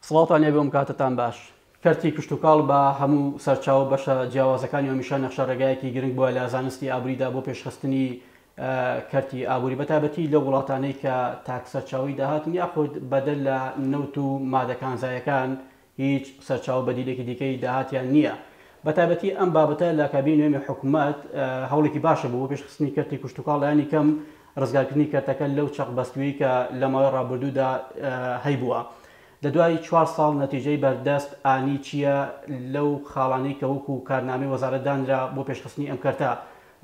سڵاوتان لێبێ و کاتتان باش. کەرتی کشتوکاڵ بە هەموو سەرچاوە و بەشە جیاوازەکانی هەمیشە نەخشە ڕێگایەکی گرنگ بووە لە زانستی ئابووریدا بۆ پێشخستنی کەرتی ئابووری بەتایبەتی لەو وڵاتانەی کە تاک سەرچاوەی داهاتن یاخود بەدەر لە نەوت و مادە کانزایەکان هیچ سەرچاوە بەدیلێکی دیکەی داهاتیان نییە. بەتایبەتی ئەم بابەتە لە کابینەی نوێمی حکومەت هەوڵێکی باشە بوو بۆ پێشخستنی کەرتی کشتوکاڵ لایەنی کەم ڕزگارکردنی کەرتەکە لەو چەقبەستوویەی کە لە ماوەی ڕابردوودا هەیبووە. لە دوای چوار ساڵ نەتیجەی بەردەست ئانی چییە لەو خاڵانەی کە وەکو کارنامەی وەزارەت دانرا بۆ پێشخستنی ئەم کەرتە؟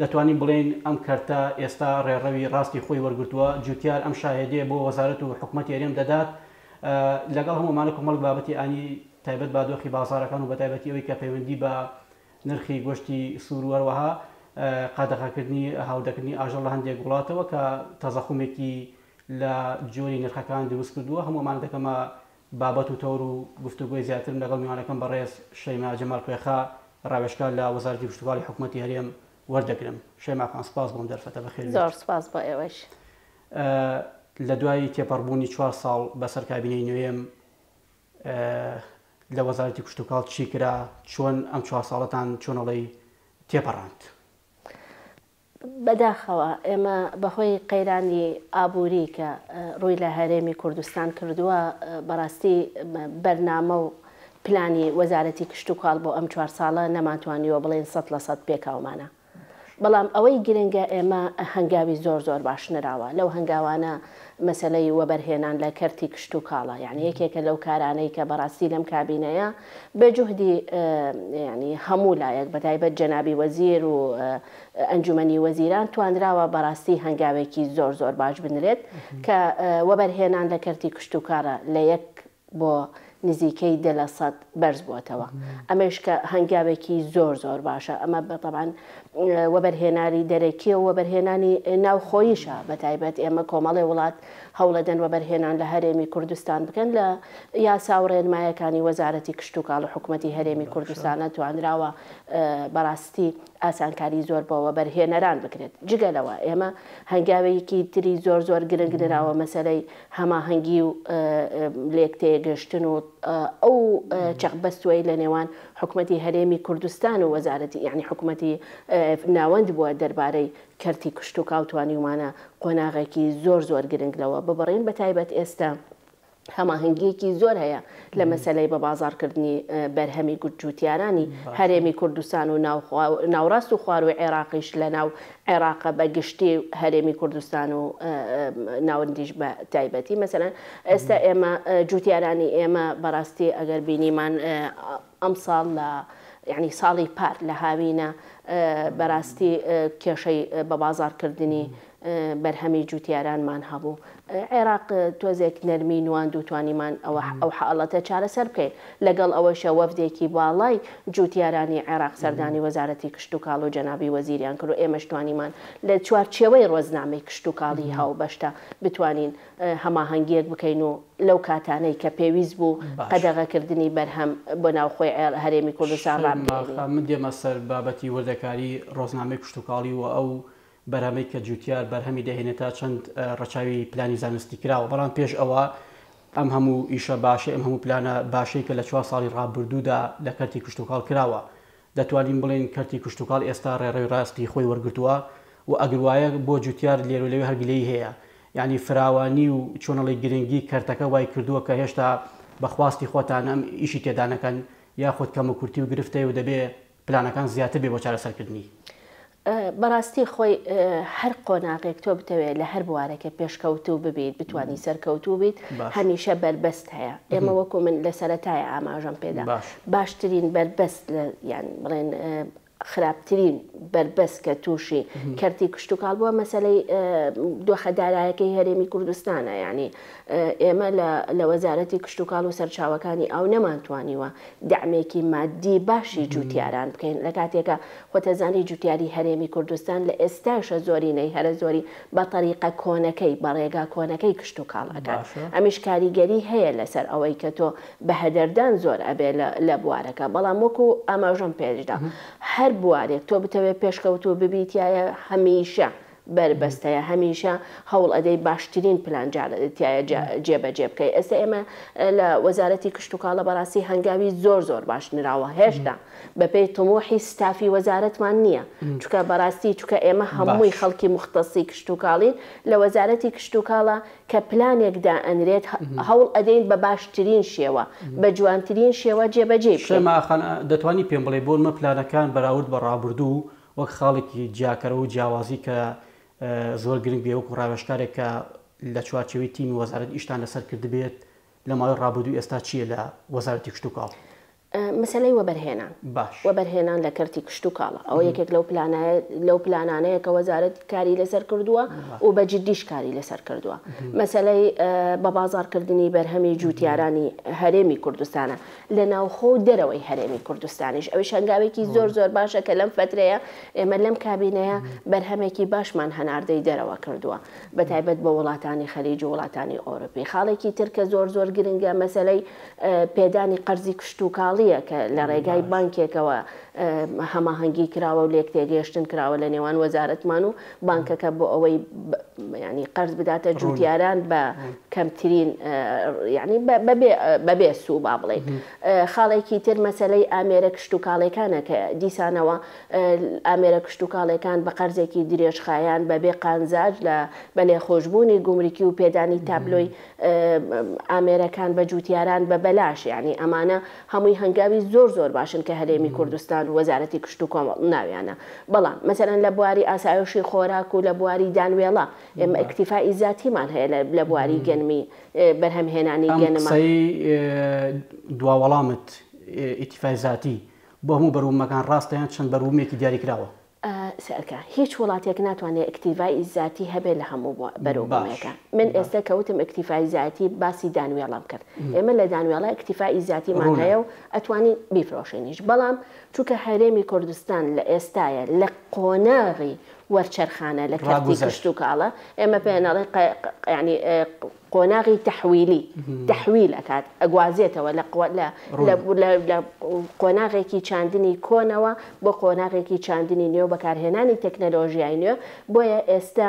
دەتوانین بڵێین ئەم کەرتە ئێستا ڕێڕەوی ڕاستی خۆی وەرگرتووە، جوتیار ئەم شاهێدیە بۆ وەزارەت و حکومەتی هەرێم دەدات، لەگەڵ هەموو ئەمانە کۆمەڵێک بابەتی ئانی تایبەت بە دۆخی بازاڕەکان و بەتایبەتی ئەوەی کە پەیوەندی بە نرخی گۆشتی سوور و هەروەها قەدەغەکردنی هاوردەکردنی ئاژەڵ لە هەندێک وڵاتەوە کە تەزەخومێکی لە جۆری نرخەکان دروست کردووە، هەموو ئەمانە دەکەمە بابەت و تەوەر و گفتوگۆی زیاترم لەگەڵ میوانەکەم بەڕێز شەیما جەمال کوێخا ڕاوێژکار لە وەزارەتی کشتوکاڵی حکومەتی هەرێم وەردەگرم. شەیما خان سپاس بۆ ئەم دەرفەتە بەخێر بێیت. زۆر سپاس بۆ ئێوەش. لە دوای تێپەڕبوونی چوار ساڵ بەسەر کابینەی نوێم لە وەزارەتی کشتوکاڵ چی کرا؟ چۆن ئەم چوار ساڵەتان چۆنەڵی تێپەڕاند؟ بەداخەوە ئێمە بەهۆی قەیرانی ئابووری کە ڕووی لە هەرێمی کوردستان کردووە، بەڕاستی بەرنامە و پلانی وەزارەتی کشتوکاڵ بۆ ئەم چوار ساڵە نەمانتوانیوە بڵێین 100% پێکاومانە. بەڵام ئەوەی گرنگە ئێمە هەنگاوی زۆر زۆر باش نراوە، لەو هەنگاوانە مەسەلەی وەبەرهێنان لە کەرتی کشتوکاڵە، یانی یەکێکە لەو کارانەی کە بەڕاستی لەم کابینەیە بە جوهدی یانی هەموو لایەک بەتایبەت جەنابی وەزیر و ئەنجومەنی وەزیران توانراوە بەڕاستی هەنگاوێکی زۆر زۆر باش بنرێت کە وەبەرهێنان لە کەرتی کشتوکاڵە لە یەک بۆ نزیکەی 10% بەرز بووەتەوە. ئەمەیش کە هەنگاوێکی زۆر زۆر باشە. ئەمە بە تەبعەن وەبەرهێناری دەرەکیە و وەبەرهێنانی ناوخۆییشە، بە تایبەت ئێمە کۆمەڵێ وڵات هەوڵەدەن وەبەرهێنان لە هەرێمی کوردستان بکەن لە یاسا و ڕێنمایەکانی وەزارەتی کشتوکاڵ و حکومەتی هەرێمی کوردستانە توانراوە بەڕاستی ئاسانکاری زۆر بۆ وەبەرهێنەران بکرێت. جگە لەوە ئێمە هەنگاوێکی تری زۆر زۆر گرنگ نراوە مەسەلەی هەماهەنگی و لێکتێگەشتن و ئەو چەقبەستووەی لە نێوان حکومەتی هەرێمی کوردستان و وەزارەتی یانی حکومەتی ناوەند بووە دەربارەی کەرتی کشتوکاڵ توانیومانە قۆناغێکی زۆر زۆر گرنگ لەوە ببڕین بەتایبەت ئێستا هەماهەنگییەکی زۆر هەیە لە مەسەلەی بە بازاڕکردنی بەرهەمی جووتیارانی هەرێمی کوردستان و ناوڕاست و خوارووی عێراقیش لە ناو عێراقە بە گشتی و هەرێمی کوردستان و ناوەندیش بە تایبەتی. مەسەلەن ئێستا ئێمە جووتیارانی ئێمە بەڕاستی ئەگەر بینیمان ئەمساڵ لە یانی ساڵی پار لە هاوینە بەراستی کێشەی بە بازاڕکردنی بەرهەمی جوتیارانمان هەبوو. عێراق تۆزێک نەرمی نواند و توانیمان ئەوە ئەو حاڵەتە چارەسەر بکەین. لەگەڵ ئەوەیشە وەفدێکی باڵای جوتیارانی عێراق سەردانی وەزارەتی کشتوکاڵ و جەنابی وەزیریان کرد و ئێمەش توانیمان لە چوارچێوەی ڕۆزنامەی کشتوکاڵی هاوبەشدا بتوانین هەماهەنگییەک بکەین و لەو کاتانەی کە پێویست بوو قەدەغەکردنی بەرهەم بۆ ناوخۆی هەرێمی کوردستان ڕابگەیەنین. شەرماخە من دێمە سەر بابەتی وردەکاری ڕۆزنامەی کشتوکاڵی و ئەو بەرهەمەی کە جوتیار بەرهەمی دەهێنێت تا چەند ڕەچاوی پلانی زانستی کراوە، بەڵام پێش ئەوە ئەم هەموو ئیشە باشەی ئەم هەموو پلانە باشەی کە لە چوار ساڵی ڕابردوودا لە کەرتی کشتوکاڵ کراوە دەتوانین بڵێین کەرتی کشتوکاڵ ئێستا ڕێڕەوی ڕاستی خۆی وەرگرتووە و ئەگر وایە بۆ جوتیار لێرە و لەوێ هەر گلەیی هەیە یانی فراوانی و چۆنەڵی گرنگی کەرتەکە وای کردووە کە هێشتا بە خواستی خۆتان ئەم ئیشی تێدا نەکەن یاخود کەموکورتی و گرفت هەیە و دەبێ پلانەکان زیاتر بێ بۆ چارەسەرکردنی؟ بەڕاستی خۆی هەر قۆناغێک تۆ بتەوێت لە هەر بوارێکە پێشکەوتوو ببیت بتانی سەرکەوتوو بیت هەمیشە بەربەست هەیە ئێمە وەکو من لە سەرەتای ئاماژەم پێدا باشترین بەربەست لە یان بڵێن خراپترین بەربەست کە تووشی کەرتی کشتوکاڵ بووە مەسەلەی دۆخە دارایەکەی هەرێمی کوردستانە یعنی ئێمە لە وەزارەتی کشتوکاڵ و سەرچاوەکانی ئاو نەمانتوانیوە دەعمێکی مادی باشی جوتیاران بکەین لە کاتێکا خۆتەزانی جوتیاری هەرێمی کوردستان لە ئێستاشە زۆرینەی هەرە زۆری بە تەریقە کۆنەکەی بە ڕێگا کۆنەکەی کشتوکاڵ ئەکات ئەمیش کاریگەری هەیە لەسەر ئەوەی کە تۆ بە هەدەردان زۆر ئەبێ لە بوارەکە بەڵام وەکو ئاماژەم پێشدا هەر بوارێک تۆ بتەوێ پێشکەوتوو ببیتایە هەمیشە. بەربەست هەیە هەمیشە هەوڵ ئەدەی باشترین پلان تیایا جێبەجێ بکەی ئێستا ئێمە لە وەزارەتی کشتوکاڵە بەڕاستی هەنگاوی زۆر زۆر باش نراوە هێشتا بەپێی تموحی ستافی وەزارەتمان نییە چونکە بەڕاستی چونکە ئێمە هەمووی خەڵکی موختەسی کشتوکاڵین لە وەزارەتی کشتوکاڵە کە پلانێک دائەنرێت هەوڵ ئەدەین بە باشترین شێوە بە جوانترین شێوە جێبەجێی بکەین. شەیما خان دەتوانی پێم بڵێی بۆنمە پلانەکان بەراورد بە ڕابردوو وەک خاڵێکی جیاکەرەوە و جیاوازی کە زۆر گرنگ بێ وەکو ڕاوێژکارێک کە لە چوارچێوەی تیمی وەزارەت ئیشتان لەسەر کردبێت لە ماوەی ڕابردوو ئێستا چییە لە وەزارەتی کشتوکاڵ؟ مەسەلەی وەبەرهێنان. باش. وەبەرهێنان لە کەرتی کشتوکاڵە. ئەوە یەکێک لەو پلانایە لەو پلانانەیە کە وەزارەت کاری لەسەر کردووە و بە جدیش کاری لەسەر کردووە. مەسەلەی بە بازاڕکردنی بەرهەمی جووتیارانی هەرێمی کوردستانە لە ناوخۆ و دەرەوەی هەرێمی کوردستانیش. ئەویش هەنگاوێکی زۆر زۆر باشە کە لەم فەترەیە ئێمە لەم کابینەیە بەرهەمێکی باشمان هەناردەی دەرەوە کردووە. بە تایبەت بۆ وڵاتانی خەلیج و وڵاتانی ئەوروپی. خاڵێکی تر کە زۆر زۆر گرنگە مەسەلەی پێدانی قەرزی کشتوکاڵییە کە لە ڕێگای بانکێکەوە هەماهەنگی کراوە و لێکتێگەیشتن کراوە لە نێوان وەزارەتمان و بانکەکە بۆ ئەوەی یانی قەرز بداتە جوتیاران بە کەمترین یانی بەبێ سوو با بڵێین. خاڵێکی تر مەسەلەی ئامێرە کشتوکاڵێکانە کە دیسانەوە ئامێرە کشتوکاڵێکان بە قەرزێکی درێژخایەن بەبێ قانزاج لە بە لێخۆشبوونی گومرکی و پێدانی تابلۆی ئامێرەکان بە جوتیاران بە بەلاش یانی ئەمانە هەمووی هەنگاوی زۆر زۆر باشن کە هەرێمی کوردستان و وەزارەتی کشتوکۆڵ ناویانە بەڵام مەسەلەن لە بواری ئاسایشی خۆراک و لە بواری دانوێڵە ئێمە ئیکتیفائی زاتیمان هەیە لە بواری گەنمی بەرهەمهێنانی ئەم گەنمە. قسەی دوا وەڵامت ئیکتیفای زاتی بۆ هەموو بەروبوومەکان ڕاستە یان چەند بەروبوومێکی دیاریکراوە؟ سەرکە هیچ وڵاتێک ناتوانێ ئیکتیڤای زاتی هەبێ لە هەموو بەروبوومێکا. من ئێستە کە وتم ئیکتیفای زاتی باسی دانوێڵەم کرد. ئێمە لە دانوێڵە ئیکتیفای زاتیمان هەیە و ئەتوانین بیفرۆشینیش. بەڵام چونکە هەرێمی کوردستان لە ئێستایە لە قۆناغی وەرچەرخانە لە کەرتی کشتوکاڵە، ئێمە پێیان ئەڵێین یانی قۆناغی تەحویلی، تەحویل ئەکات، ئەگوازێتەوە لە لە قۆناغێکی چاندنی کۆنەوە بۆ قۆناغێکی چاندنی نوێ و بەکارهێنانی تەکنەلۆژیای نوێ، بۆیە ئێستە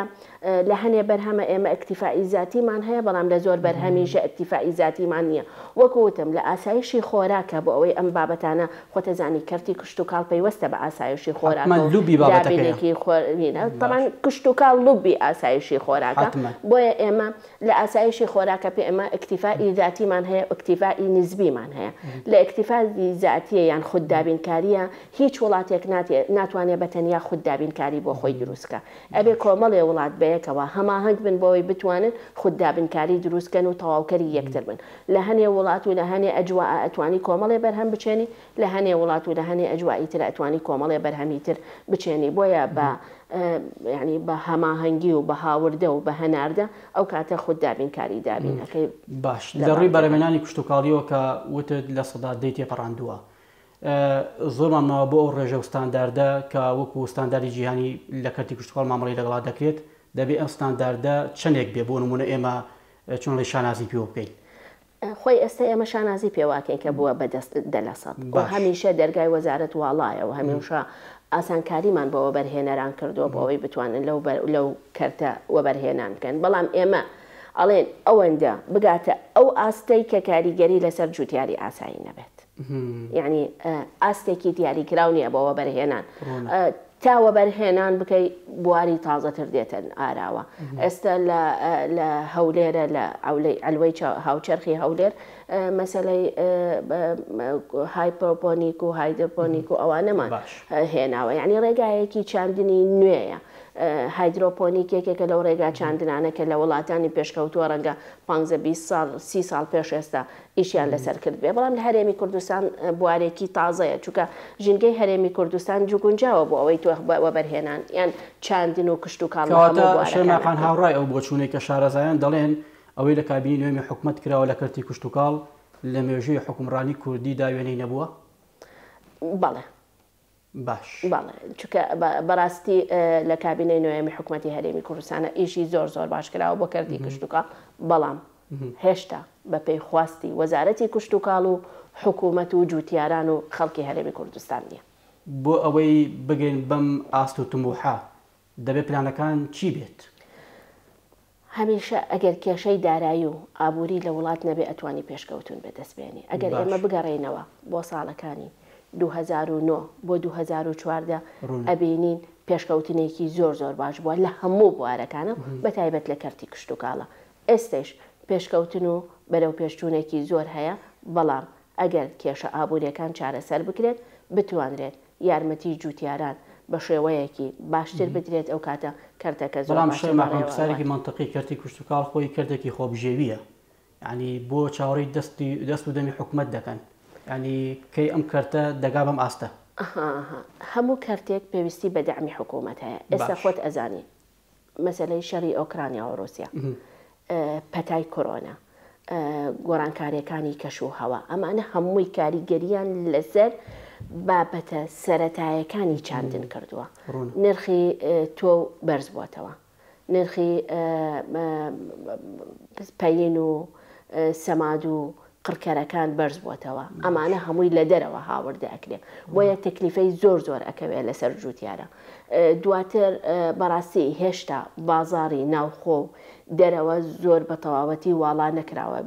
لە هەنێ بەرهەمە ئێمە ئیکتیفائی زاتیمان هەیە، بەڵام لە زۆر بەرهەمیشە ئیکتیفائی زاتیمان نییە. وەکو وتم لە ئاسایشی خۆراکە بۆ ئەوەی ئەم بابەتانە خۆتەزانی کەرتی کشتوکاڵ پەیوەستە بە ئاسایشی خۆراکە و دابینێکی خۆرینە تەبعەن کشتوکاڵ لوبی ئاسایشی خۆراکە بۆیە ئێمە لە ئاسایشی خۆراکە پێ ئێمە ئیکتیفائی زاتیمان هەیە ئیکتیفائی نسبیمان هەیە لە ئیکتیفائی زاتیە یان خود دابینکاریە هیچ وڵاتێک ناتوانێت بە تەنیا خود دابینکاری بۆ خۆی دروست کە ئەبێ کۆمەڵێ وڵات بەیەکەوە هەماهەنگ بن بۆوەی بتوانن خود دابینکاری دروست کەن و تەواوکەری یەکتر بن لە هەنێ وڵات و لە هەنێ ئەجواء ئەتوانی کۆمەڵێ بەرهەم بچێنی لە هەنێ وڵات و لە هەنێ ئەجوائی تر ئەتوانی کۆمەڵێ بەرهەمی تر بچێنی بۆیە بە یانی بە هەماهەنگی و بە هاوردە و بە هەناردە ئەو کاتە خود دابینکاری دابین ئەکەی. باش لە ڕووی بەرهەمهێنانی کشتوکاڵیەوە کە وتت 10% ی تێپەڕاندووە زۆرمان ماوە بۆ ئەو ڕێژە و ستانداردە کە وەکو ستانداردی جیهانی لە کەرتی کشتوکاڵ مامەڵەی لەگەڵا دەکرێت دەبێ ئەم ستانداردە چەندێک بێ بۆ نموونە ئێمە چۆن ڵێی شانازی پێوە بکەین؟ خۆی ئێستا ئێمە شانازی پێواکەین کە بووە بە دەست 10% و هەمیشە دەرگای وەزارەت واڵایە و هەمیشە ئاسانکاریمان بۆ وەبەرهێنەران کردووە بۆ ئەوەی بتوانن لەو لەو کەرتە وەبەرهێنان بکەن بەڵام ئێمە ئەڵێن ئەوەندە بگاتە ئەو ئاستەی کە کاریگەری لەسەر جوتیاری ئاسایی نەبێت یعنی ئاستێکی دیاریکراو نییە بۆ وەبەرهێنان تا وەبەرهێنان بکەی بواری تازەتر دێتە ئاراوە. ئێستا لە لە هەولێرە لە عەولەی عەلوەی هاوچەرخی هەولێر مەسەلەی هایپرۆپۆنیک و هایدرپۆنیک و ئەوانەمان هێناوە یعنی ڕێگایەکی چاندنی نوێیە. هایدرۆپۆنیک یەکێکە لەو ڕێگا چاندنانە کە لە وڵاتانی پێشکەوتووە ڕەنگە پانزە 20 ساڵ 30 ساڵ پێش ئێستا ئیشیان لەسەر کردبێ، بەڵام لە هەرێمی کوردستان بوارێکی تازەیە، چونکە ژینگەی هەرێمی کوردستان گونجاوە بۆ ئەوەی تۆ وەبەرهێنان یان چاندن و کشتوکاڵ لە هەموو کەواتە شەیما بوارەکانا خان بکەی. هاوڕای ئەو بۆچوونەی کە شارەزایان دەڵێن ئەوەی لە کابینەی نوێمی حکومەت کراوە لە کەرتی کشتوکاڵ لە مێژووی حوکمڕانی کوردیدا وێنەی نەبووە؟ بەڵێ. باش. بەڵێ چونکە بەڕاستی لە کابینەی نۆیەمی حکومەتی هەرێمی کوردستانە ئیشی زۆر زۆر باش کراوە بۆ کەرتی کشتوکاڵ بەڵام هێشتا بەپێی خواستی وەزارەتی کشتوکاڵ و حکومەت و جوتیاران و خەڵکی هەرێمی کوردستان نییە. بۆ ئەوەی بگەین بەم ئاست و تموحە. دەبێت پلانەکان چی بێت؟ هەمیشە ئەگەر کێشەی دارایی و ئابووری لە وڵات نەبێ ئەتوانی پێشکەوتوون بەدەست بێنی. ئەگەر ئێمە بگەڕێینەوە بۆ ساڵەکانی 2009 بۆ 2014 ئەبینین پێشکەوتنێکی زۆر زۆر باش بووە لە هەموو بوارەکانە بە تایبەت لە کەرتی کشتوکاڵە. ئێستەیش پێشکەوتن و بەرەوپێشچوونێکی زۆر هەیە، بەڵام ئەگەر کێشە ئابوورییەکان چارەسەر بکرێت، بتوانرێت یارمەتی جووتیاران بە شێوەیەکی باشتر بدرێت ئەو کاتە کەرتەکە زۆر بەڵام باشتر شەیما خان بەڕێوە پرسیارێکی ئەڕوات. مەنتقی، کەرتی کشتوکاڵ خۆی کەرتێکی خۆبژێوییە، یانی بۆ چاوەڕێی دەستی دەست و دەمی حکومەت دەکەن؟ یانی کەی ئەم کەرتە دەگا بەم ئاستە؟ ئەها ئەها هەموو کەرتێک پێویستی بە دەعمی حکومەت هەیە، ئێستا باش. خۆت ئەزانی مەسەلەی شەڕی ئۆکرانیا و ڕووسیا، پەتای کۆرۆنا، گۆڕانکارییەکانی کەش و هەوا، ئەمانە هەمووی کاریگەرییان لەسەر بابەتە سەرەتایەکانی چاندن کردووە. نرخی تۆو بەرز بووەتەوە، نرخی پەین و سەماد و قڕکەرەکان بەرز بووەتەوە، ئەمانە هەمووی لە دەرەوە هاوردە ئەکرێ، بۆیە تەکلیفەی زۆر زۆر ئەکەوێ لەسەر جووتیارە. دواتر بەڕاستی هێشتا بازاڕی ناوخۆ و دەرەوە زۆر بە تەواوەتی واڵا نەکراوە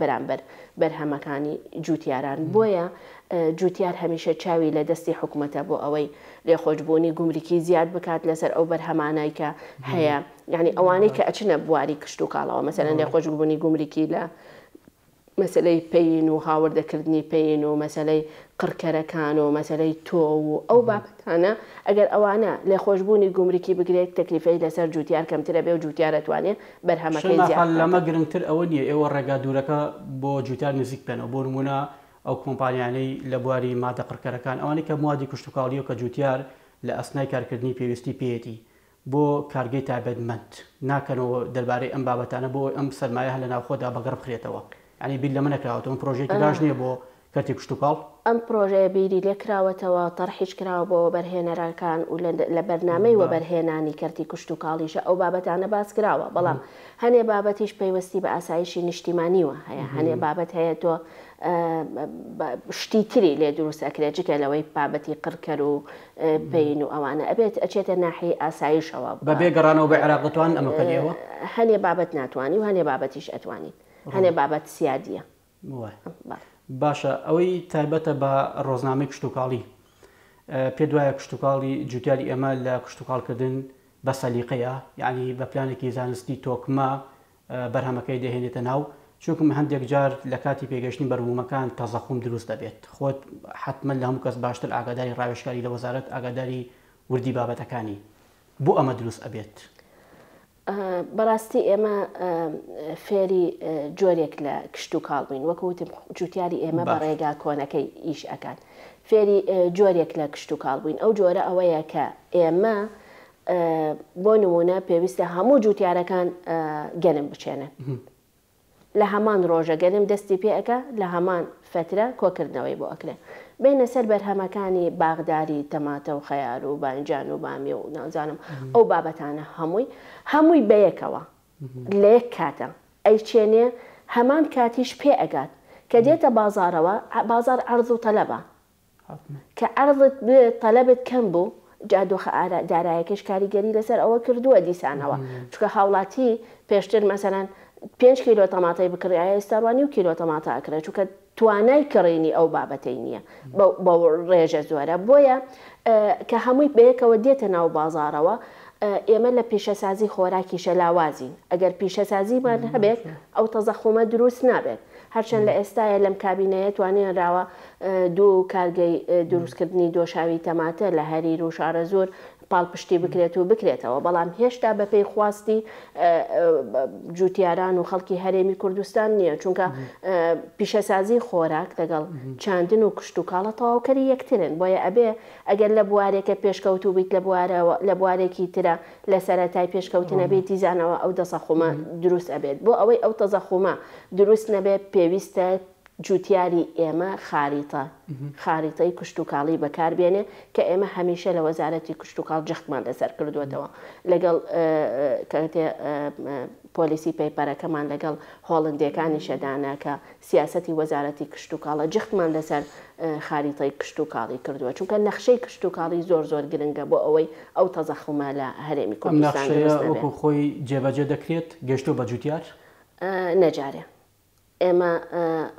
بەرامبەر بەرهەمەکانی جووتیاران، بۆیە جووتیار هەمیشە چاوی لە دەستی حکومەتە بۆ ئەوەی لێخۆشبوونی گومرکی زیاد بکات لەسەر ئەو بەرهەمانەی کە هەیە، یانی ئەوانەی کە ئەچنە بواری کشتوکاڵەوە، مەسەلەن لێخۆشبوونی گومرکی لە مەسەلەی پەین و هاوردەکردنی پەین و مەسەلەی قڕکەرەکان و مەسەلەی تۆو و ئەو بابەتانە، ئەگەر ئەوانە لێخۆشبوونی گومرکی بگرێت تەکلیفەی لەسەر جوتیار کەمترە بێ و جوتیار ئەتوانێ بەرهەمەکەی شەیما زیاد خان لەمە بکاتەوە. گرنگتر ئەوە نییە ئێوە ڕێگا دوورەکە بۆ جوتیار نزیک بکەنەوە، بۆ نموونە ئەو کۆمپانیانەی لە بواری مادە قڕکەرەکان ئەوانەی کە موادی کشتوکاڵییە و کە جوتیار لە ئەسنای کارکردنی پێویستی پێیەتی بۆ کارگەی تایبەتمەند ناکەنەوە دەربارەی ئەم بابەتانە بۆ ئەوەی ئەم سەرمایە هەر لە ناوخۆدا بەگەڕ بخرێتەوە؟ یانی بیر لەمە نەکراوەتەوە؟ ئەم پرۆژەیەکی باش نییە بۆ کەرتی کشتوکاڵ؟ ئەم پرۆژەیە بیری لێ کراوەتەوە، تەرحیش کراوە بۆ وەبەرهێنەرەکان و لە بەرنامەی وەبەرهێنانی کەرتی کشتوکاڵیشە ئەو بابەتانە باس کراوە، بەڵام هەنێ بابەتیش پەیوەستی بە ئاسایشی نیشتیمانیوە هەیە، هەنێ بابەت هەیە تۆ شتی تری لێ دروست ئەکرێت جگە لەوەی بابەتی قڕکەر و پەین و ئەوانە ئەبێت ئەچێتە ناحیەی ئاسایشەوە. بە بێ گەڕانەوە بە عێراق دەتوانن ئەمە بکەن ئێوە؟ هەنێ بابەت ناتوانی و هەنێ بابەتیش ئەتوانین، هەنێ بابەت سیادیە. باشە ئەوەی تایبەتە بە ڕۆزنامەی کشتوکاڵی پێت وایە کشتوکاڵی جوتیاری ئێمە لە کشتوکاڵکردن بە سەلیقەیە یعنی بە پلانێکی زانستی تۆکمە بەرهەمەکەی دەهێنێتە ناو، چونکم هەندێک جار لە کاتی پێگەیشتنی بەروبوومەکان تەزەخوم دروست دەبێت، خۆت حەتمەن لە هەموو کەس باشتر ئاگاداری ڕاوێژکاری لە وەزارەت ئاگاداری وردی بابەتەکانی، بۆ ئەمە دروست ئەبێت؟ بەڕاستی ئێمە فێری جۆرێک لە کشتوکاڵ بووین، وەکو وتم جوتیاری ئێمە بە ڕێگا کۆنەکەی ئیش ئەکات، فێری جۆرێک لە کشتوکاڵ بووین، ئەو جۆرە ئەوەیە کە ئێمە بۆ نموونە پێویستە هەموو جووتیارەکان گەنم بچێنن. لە هەمان ڕۆژە گەنم دەستی پێ ئەکا، لە هەمان فەترە کۆکردنەوەی بۆ ئەکرێ. بێینە سەر بەرهەمەکانی باخداری تەماتە و خەیار و باینجان و بامیە و نازانم ئەو بابەتانە هەمووی هەمووی بەیەکەوە لە یەک کاتە ئەیچێنێ هەمان کاتیش پێ ئەگات. کە دێتە بازاڕەوە بازاڕ عەرز و تەلەبە. کە عەرزت بوێت تەلەبت کەم بوو، جا دۆخە دارایەکەش کاریگەری لەسەر ئەوە کردووە دیسانەوە، چونکە هاوڵاتی پێشتر مەسەلەن پێنج کیلۆ تەماتەی بکڕیایە ئێستا وا نیو کیلۆ تەماتە ئەکڕێت، چونکە توانای کڕینی ئەو بابەتەی نییە بەو ڕێژە زۆرە، بۆیە کە هەمووی بەیەکەوە دێتە ناو بازاڕەوە ئێمە لە پیشەسازی خۆراکیشە لاوازین، ئەگەر پیشەسازیمان هەبێت ئەو تەزەخومە دروست نابێت. هەرچەند لە ئێستایا لەم کابینەیە توانێنراوە دوو کارگەی دروستکردنی دۆشاوی تەماتە لە هەریر و شارەزوور پاڵپشتی بکرێت و بکرێتەوە، بەڵام هێشتا بەپێی خواستی جوتیاران و خەڵکی هەرێمی کوردستان نییە، چونکە پیشەسازی خۆراک لەگەڵ چاندن و کشتوکاڵە تەواوکەری یەکترن، بۆیە ئەبێ ئەگەر لە بوارێکە پێشکەوتوو بیت لە بوارێکی ترە لە سەرەتای پێشکەوتنە بێ دیزانەوە ئەو تەزەخومە دروست ئەبێت، بۆ ئەوەی ئەو تەزەخومە دروست نەبێت پێویستە جوتیاری ئێمە خاریتە خاریتەی کشتوکاڵی بەکار بێنێ کە ئێمە هەمیشە لە وەزارەتی کشتوکاڵ جەختمان لەسەر کردووەتەوە لەگەڵ کاتێ policy paper ەکەمان لەگەڵ هۆڵندێکانیشە دانا کە سیاسەتی وەزارەتی کشتوکاڵە جەختمان لەسەر خاریتەی کشتوکاڵی کردووە چونکە نەخشەی کشتوکاڵی زۆر زۆر گرنگە بۆ ئەوەی ئەو تەزەخومە لە هەرێمی ئەم کوردستان نەخشەیە دروست نەبێ. وەکو خۆی جێبەجێ دەکرێت؟ گەیشتووە بە جوتیار؟ نەجارێ ئێمە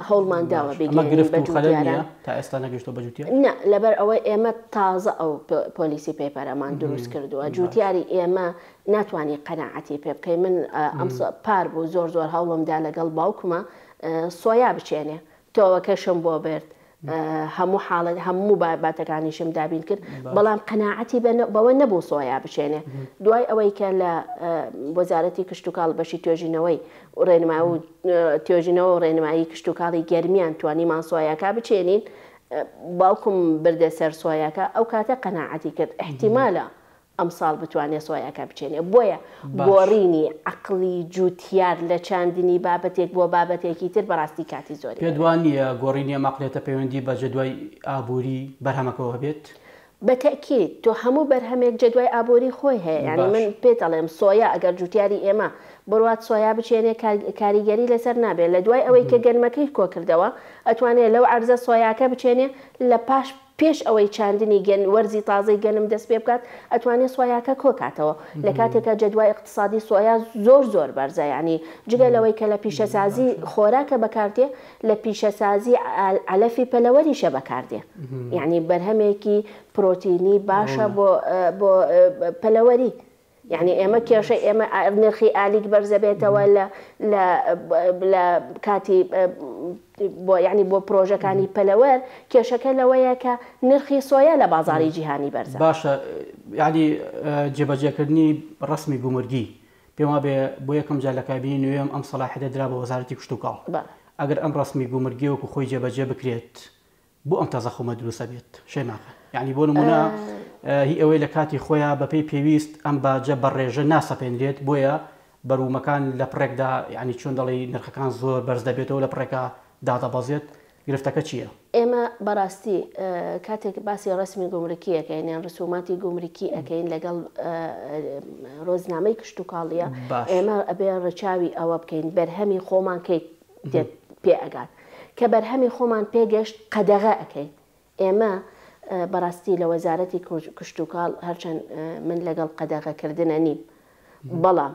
هەوڵمان داوە ئەمە بیگەیەنین گرفت بە و خەلەل جوتیاران. نییە تا ئێستا نەگەیشتووە بە جوتیار؟ نا، لەبەر ئەوەی ئێمە تازە ئەو policy paper ەمان دروست کردووە، جوتیاری ئێمە ناتوانی قەناعەتی پێ بکەی، من ئەمساڵ پار بوو زۆر زۆر هەوڵم دا لەگەڵ باوکمە سۆیا بچێنێ، تۆوەکەشم بۆ برد، هەموو حاڵەت هەموو بابەتەکانیشم دابین کرد، بەڵام قەناعەتی بەوە نەبوو سۆیا بچێنێ. دوای ئەوەی کە لە وەزارەتی کشتوکاڵ بەشی توێژینەوەی ڕێنمایی و توێژینەوە و ڕێنمایی کشتوکاڵی گەرمیان توانیمان سۆیاکە بچێنین، باوکم بردە سەر سۆیاکە، ئەو کاتە قەناعەتی کرد ئیحتیمالە ئەمساڵ بتوانێ سۆیاکە بچێنێ. بۆیە گۆڕینی عەقڵی جوتیار لە چاندنی بابەتێک بۆ بابەتێکی تر بەڕاستی کاتی زۆری پێت دەوێت. وا نییە گۆڕینی ئەم عەقڵیەتە پەیوەندی بە جەدوای ئابووری بەرهەمەکەوە هەبێت؟ بە تەئکید، تۆ هەموو بەرهەمێک جەدوای ئابووری خۆی هەیە، یانی من پێت ئەڵێم سۆیا ئەگەر جوتیاری ئێمە بڕوات سۆیا بچێنێ کاریگەری لەسەر نابێ، لە دوای ئەوەی کە گەنمەکەی کۆکردەوە ئەتوانێ لەو عەرزە سۆیاکە بچێنێ لە پاش پێش ئەوەی چاندنی گەن وەرزی تازەی گەنم دەست پێ بکات ئەتوانێ سۆیاکە کۆ کاتەوە لە کاتێکا جەدوای ئیقتسادی سۆیا زۆر زۆر بەرزە یانی جگە لەوەی کە لە پیشەسازی خۆراکە بەکار دێ لە پیشەسازی عەلەفی پەلەوەریشە بەکار دێ یانی بەرهەمێکی پرۆتینی باشە بۆ بۆ پەلەوەری. یانی ئێمە کێشەی ئێمە نرخی ئالیک بەرزەبێتەوە لە لە لە کاتی بۆ یانی بۆ پرۆژەکانی پەلەوەر کێشەکە لەوەیە کە نرخی سۆیا لە بازاری جیهانی بەرزە. باشە یانی جێبەجێکردنی ڕەسمی گومرگی پێم وابێ بۆ یەکەم جار لە کابینەی نوێم ئەم سەلاحیەتە درا بە وەزارەتی کشتوکاڵ ئەگەر ئەم ڕەسمی گومرگیە وەکو خۆی جێبەجێ بکرێت بۆ ئەم تەزەخومە دروست ئەبێت شەیما خان؟ یانی بۆ نمونە هی ئەوەی لە کاتی خۆیان بەپێی پێویست ئەم باجە بە ڕێژە ناسەپێنرێت بۆیە بەروومەکان لە پڕێکدا یعنی چۆن دەڵێی نرخەکان زۆر بەرز دەبێتەوە لە پڕێکا دادەبەزێت گرفتەکە چییە؟ ئێمە بەڕاستی کاتێک باسی ڕەسمی گومرکی ئەکەین یان ڕسوماتی گومرکی ئەکەین لەگەڵ ڕۆزنامەی کشتوکاڵیە ئێمە ئەبێ ڕچاوی ئەوە بکەین بەرهەمی خۆمان کەی دێت پێ ئەگات کە بەرهەمی خۆمان پێ گەشت قەدەغە ئەکەین ئێمە بەڕاستی لە وەزارەتی کشتوکاڵ هەرچەند من لەگەڵ قەدەغە کردنە نیم بەڵام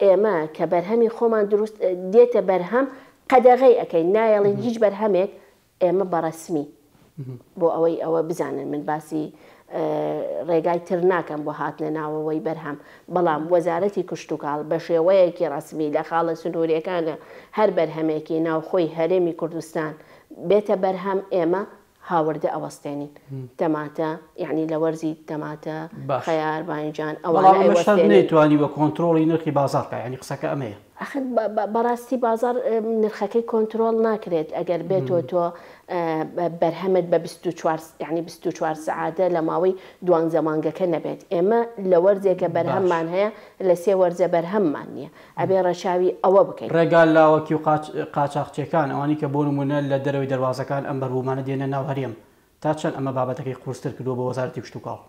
ئێمە کە بەرهەمی خۆمان دروست دێتە بەرهەم قەدەغەی ئەکەین نایەڵین هیچ بەرهەمێک ئێمە بەڕەسمی بۆ ئەوەی ئەوە بزانن من باسی ڕێگای تر ناکەم بۆ هاتنە ناوەوەی بەرهەم، بەڵام وەزارەتی کشتوکاڵ بەشێوەیەکی ڕەسمی لە خاڵە سنووریەکانە هەر بەرهەمێکی ناوخۆی هەرێمی کوردستان بێتە بەرهەم ئێمە هاوردە ئەوەستێنین تەماتە یەعنی لە وەرزی تەماتە خەیار باینجان ئەوانە بەڵام ئەمە شەرت ئەیوەستێنین. نەیتوانیوە کۆنترۆڵی نرخی بازاڕ بکا یەعنی قسەکە ئەمەیە. ئەخر بەڕاستی بازاڕ نرخەکەی کۆنترۆڵ ناکرێت ئەگەر بێتۆ تۆ بەرهەمت بە 24 یعنی 24 سەعاتە لە ماوەی دوانزە مانگەکە نەبێت ئێمە لە وەرزێکە بەرهەممان هەیە لە سێ وەرزە بەرهەممان نییە ئەبێ ڕەچاوی ئەوە بکەین. ڕێگا لاوەکی و قاچاخچیەکان ئەوانەی کە بۆ نمونە لە دەرەوەی دەروازەکان ئەم بەربوومانە دێنە ناو هەرێم تا چەند ئەمە بابەتەکەی قورستر کردووە بۆ وەزارەتی کشتوکاڵ؟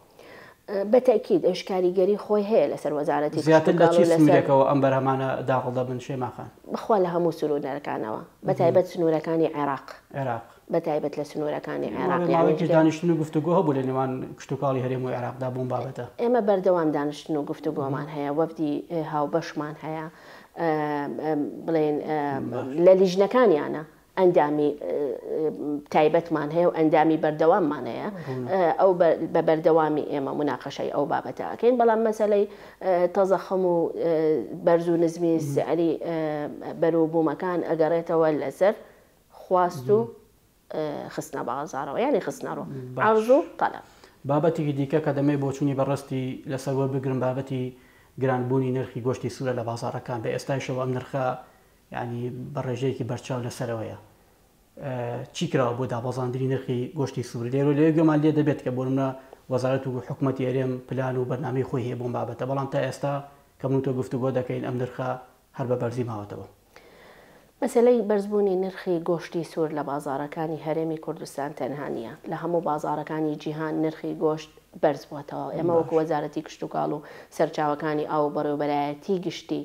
بە تەئکید ئەویش کاریگەری خۆی هەیە لەسەر وەزارەتی زیاتر لە کشتوکاڵ چی و لەسەر. سنوورێکەوە ئەم بەرهەمانە داخڵ دەبن شەیما خان؟ بەخوا لە هەموو سنوورەکانەوە بە تایبەت سنوورەکانی عێراق. عێراق. بە تایبەت لە سنوورەکانی عێراق ماوەیەکیش یانی جگە. دانیشتن و گفتوگۆ هەبوو لە نێوان کشتوکاڵی هەرێم و عێراقدا بۆم بابەتە. ئێمە بەردەوام دانیشتن و گفتوگۆمان هەیە، وەفدی هاوبەشمان هەیە، بڵێین لە لیژنەکانیانە ئەندامی تایبەتمان هەیە و ئەندامی بەردەواممان هەیە، ئەو بە بەردەوامی ئێمە موناقەشەی ئەو بابەتە ئەکەین، بەڵام مەسەلەی تەزەخم و بەرز و نزمی سعری بەروبوومەکان ئەگەڕێتەوە لەسەر خواست و خستنە بازاڕەوە یانی خستنەڕوو، عەرز و تەلەب. بابەتێکی دیکە کە دەمەوێت بۆچوونی بەڕێزتی لەسەر وەربگرم بابەتی گرانبوونی نرخی گۆشتی سوورە لە بازاڕەکان، بە ئێستایشەوە ئەم نرخە یانی بە ڕێژەیەکی بەرچاو لەسەرەوەیە. چی کراوە بۆ دابەزاندنی نرخی گۆشتی سوور؟ لێرە لەوێ گوێمان لێ دەبێت کە بۆ نمونە وەزارەت و حکومەتی هەرێم پلان و بەرنامەی خۆی هەیە بۆم بابەتە، بەڵام تا ئێستا کە من و تۆ گفتوگۆ دەکەین ئەم نرخە هەر بە بەرزی ماوەتەوە. مەسەلەی بەرزبوونی نرخی گۆشتی سوور لە بازاڕەکانی هەرێمی کوردستان تەنها نییە، لە هەموو بازاڕەکانی جیهان نرخی گۆشت بەرزبووەتەوە، ئێمە وەکو وەزارەتی کشتوکاڵ و سەرچاوەکانی ئاو و بەڕێوەبەرایەتی گشتی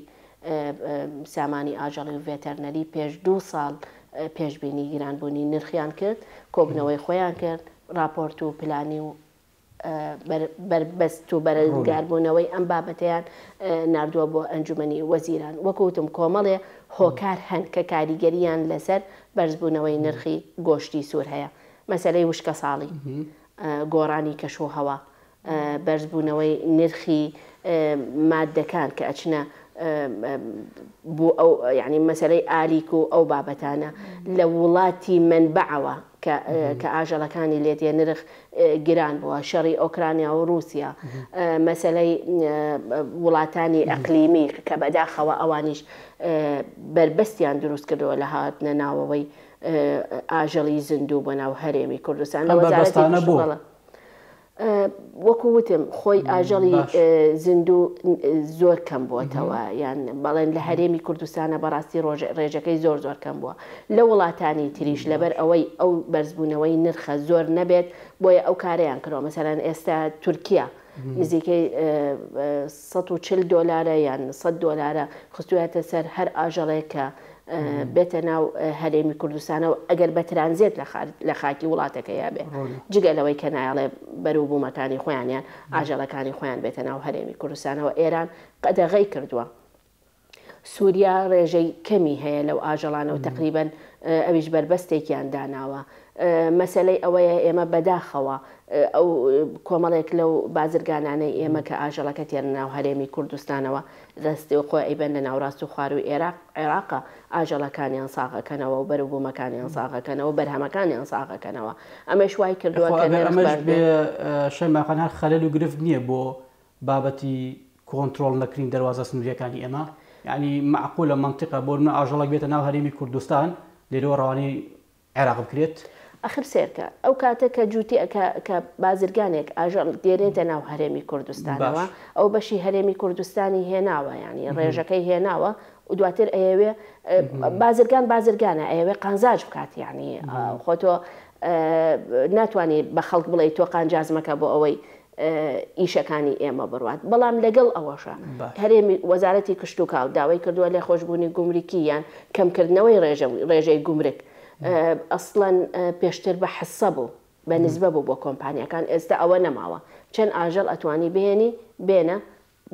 سامانی ئاژەڵی و ڤێتەرنەری پێش دوو ساڵ پێشبینی گرانبوونی نرخیان کرد، کۆبوونەوەی خۆیان کرد، ڕاپۆرت و پلانی و بەربەست و بەرەنگاربوونەوەی ئەم بابەتەیان ناردووە بۆ ئەنجومەنی وەزیران. وەکو وتم کۆمەڵێ هۆکار هەن کە کاریگەرییان لەسەر بەرزبوونەوەی نرخی گۆشتی سوور هەیە. مەسەلەی وشکەساڵی، گۆڕانی کەشوهەوا، بەرزبوونەوەی نرخی ماددەکان کە ئەچنە بۆ ئەو یانی مەسەلەی ئالیک و ئەو بابەتانە لە وڵاتی مەنبەعەوە کە کە ئاژەڵەکانی لێ دێ نرخ گران بووە، شەڕی ئۆکرانیا و ڕووسیا، مەسەلەی وڵاتانی ئەقلیمی کە بەداخەوە ئەوانیش بەربەستیان دروست کردووە لە هاتنە ناوەوەی ئاژەڵی زیندوو بۆ ناو هەرێمی کوردستان. لە ئەم وەزارەتی بەربەستانە بۆ؟ کشتوکاڵە وەکو وتم خۆی ئاژەڵی باش. زیندوو زۆر کەم بۆتەوە یان بەڵێن لە هەرێمی کوردستانە بەڕاستی ڕۆژ ڕێژەکەی زۆر زۆر کەم بووە لە وڵاتانی تریش لەبەر باش. ئەوەی ئەو بەرزبوونەوەی نرخە زۆر نەبێت بۆیە ئەو کارەیان کردوە مەسەلەن ئێستا تورکیا نزیکەی 140 دۆلارە یان 100 دۆلارە خستویەتە سەر هەر ئاژەڵێک کە بێتە ناو هەرێمی کوردستانەوە ئەگەر بە ترانزێت لە خاکی وڵاتەکەیا بێ جگە لەوەی کە نایەڵێ بەروبوومەکانی خۆیانیان ئاژەڵەکانی خۆیان بێتە ناو هەرێمی کوردستانەوە ئێران قەدەغەی کردووە سووریا ڕێژەی کەمی هەیە لەو ئاژەڵانە و تەقریبەن ئەویش بەربەستێکیان داناوە. مەسەلەی ئەوەیە ئێمە بەداخەوە ئەو کۆمەڵێک لەو بازرگانانەی ئێمە کە ئاژەڵەکە تێنە ناو هەرێمی کوردستانەوە دەستی خۆ ئەیبەن لە ناوڕاست و خوارووی ئێراق عێراقە ئاژەڵەکانیان ساغەکەنەوە و بەروبوومەکانیان ساغەکەنەوە و بەرهەمەکانیان ساغەکەنەوە ئەمەش وای کردووە خۆ کە ئەگەر نرخ ئەمەش بەرز بێ بێت. شەیما خان هەر خەلەل و گرفت نییە بۆ بابەتی کۆنترۆڵ نەکردنی دەروازە سنوورییەکانی ئێمە؟ یانی مەعقولە مەنتیقە بۆ نمونە ئاژەڵێک بێتە ناو هەرێمی کوردستان لێرەوە ڕەوانەی عێراق بکرێت؟ ئەخر سەیرکە ئەو کاتە کە جووتی کە کە بازرگانێک ئاژەڵ دێنێتە ناو هەرێمی کوردستانەوە باش. ئەو بەشی هەرێمی کوردستانی هێناوە یانی ڕێژەکەی هێناوە و دواتر ئەیەوێ بازرگان بازرگانە ئەیەوێ قانزاج بکات یانی خۆ تۆ ناتوانی بە خەڵک بڵێی تۆ قانجاز مەکە بۆ ئەوەی ئیشەکانی ئێمە بڕوات، بەڵام لەگەڵ ئەوەشا هەرێمی وەزارەتی کشتوکاڵ داوای کردووە لێخۆشبوونی گومرکی یان کەمکردنەوەی ڕێژەی گومرک ئەسڵەن پێشتر بە حسە بوو بە نسبە بوو بۆ کۆمپانیاکان ئێستا ئەوە نەماوە چەند ئاژەڵ ئەتوانی بهێنی بێنە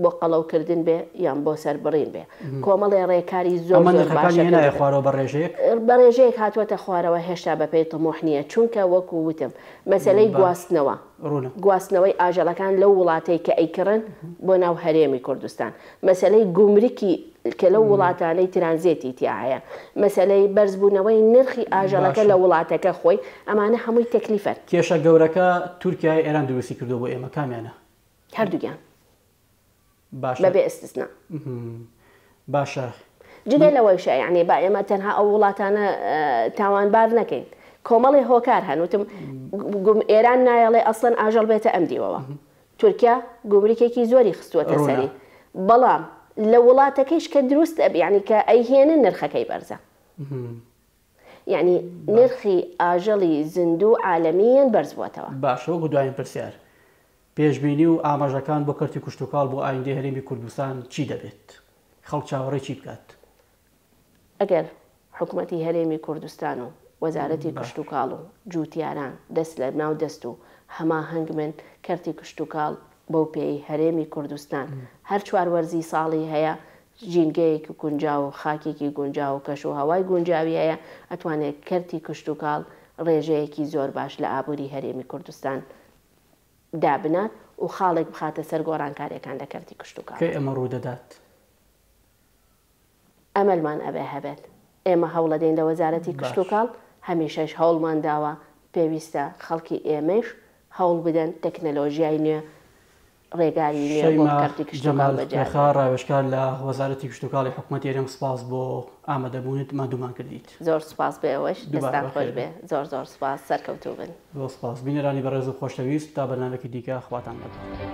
بۆ قەڵەو کردن بێ یان بۆ سەر بڕین بێ کۆمەڵێ ڕێکاری زۆر ئەمە زۆر نرخەکانی باشە هێنایە کردووە. خوارەوە بە ڕێژەیەک؟ بە ڕێژەیەک هاتووەتە خوارەوە هێشتا بە پێی تموح نییە چونکە وەکو وتم مەسەلەی باش گواستنەوە ڕوونە. گواستنەوەی ئاژەڵەکان لەو وڵاتەی کە ئەیکڕن بۆ ناو هەرێمی کوردستان مەسەلەی گومرکی کە لەو وڵاتانەی ترانزێتی تیا هەیە مەسەلەی بەرزبوونەوەی نرخی ئاژەڵەکە باشە. لە وڵاتەکە خۆی ئەمانە هەمووی تەکلیفەن. کێشە گەورەکە تورکیایە ئێران دروستی کردووە بۆ ئێمە کامیانە؟ هەردووکیان. باشە بەبێ ئیستسنا. باشە جگە لەوەیشە یعنی با ئێمە تەنها ئەو وڵاتانە تاوانبار نەکەین کۆمەڵی هۆکار هەن وتم ئێران نایەڵێ ئەسڵەن ئاژەڵ بێتە ئەم دیوەوە تورکیا گومرکێکی زۆری خستووەتە سەری بەڵام لە وڵاتەکەیش کە دروست ئەب یعنی کە ئەیهێنن نرخەکەی بەرزە یعنی نرخی ئاژەڵی زیندوو عالەمیەن بەرز بووەتەوە. باشە وەکو دوایین پرسیار پێشبینی و ئاماژەکان بۆ کەرتی کوشتوکاڵ بۆ ئایندەی هەرێمی کوردستان چی دەبێت؟ خەڵک چاوەڕێی چی بکات؟ ئەگەر حکومەتی هەرێمی کوردستان و وەزارەتی کشتوکاڵ و جووتیاران دەست لە ناو دەست و هەماهەنگ بن، کەرتی کشتوکاڵ بەو پێیەی هەرێمی کوردستان هەر چوار وەرزی ساڵی هەیە، ژینگەیەکی گونجاو و خاکێکی گونجاو و کەشوهەوای گونجاوی هەیە، ئەتوانێت کەرتی کشتوکاڵ ڕێژەیەکی زۆر باش لە ئابووری هەرێمی کوردستان دابنات و خاڵێک بخاتە سەر گۆڕانکاریەکان لە کەرتی کشتوکاڵ. کەی ئەمە ڕوودەدات؟ ئەمەلمان ئەبێ هەبێت. ئێمە هەوڵەدەین لە وەزارەتی کشتوکاڵ، هەمیشەش هەوڵمان داوە، پێویستە خەڵکی ئێمەیش هەوڵ بدەن تەکنەلۆژیای نوێ، ڕێگاری نوێ بۆ شەیما کەرتی کشتوکاڵ جەمال بەجێ کوێخا بێنن. ڕاوێژکار لە وەزارەتی کشتوکاڵی حکومەتی هەرێم سپاس بۆ ئامادەبوونت ماندوومان کردیت. زۆر سوپاس بۆ ئێوەش، دووبارە دەستان خۆش بەخێر بێ. بێن. زۆر زۆر سوپاس، سەرکەوتوو بن. زۆر سپاس بینەرانی بەڕێز و خۆشەویست تا بەرنامەکی دیکە خواتان لەگەڵ.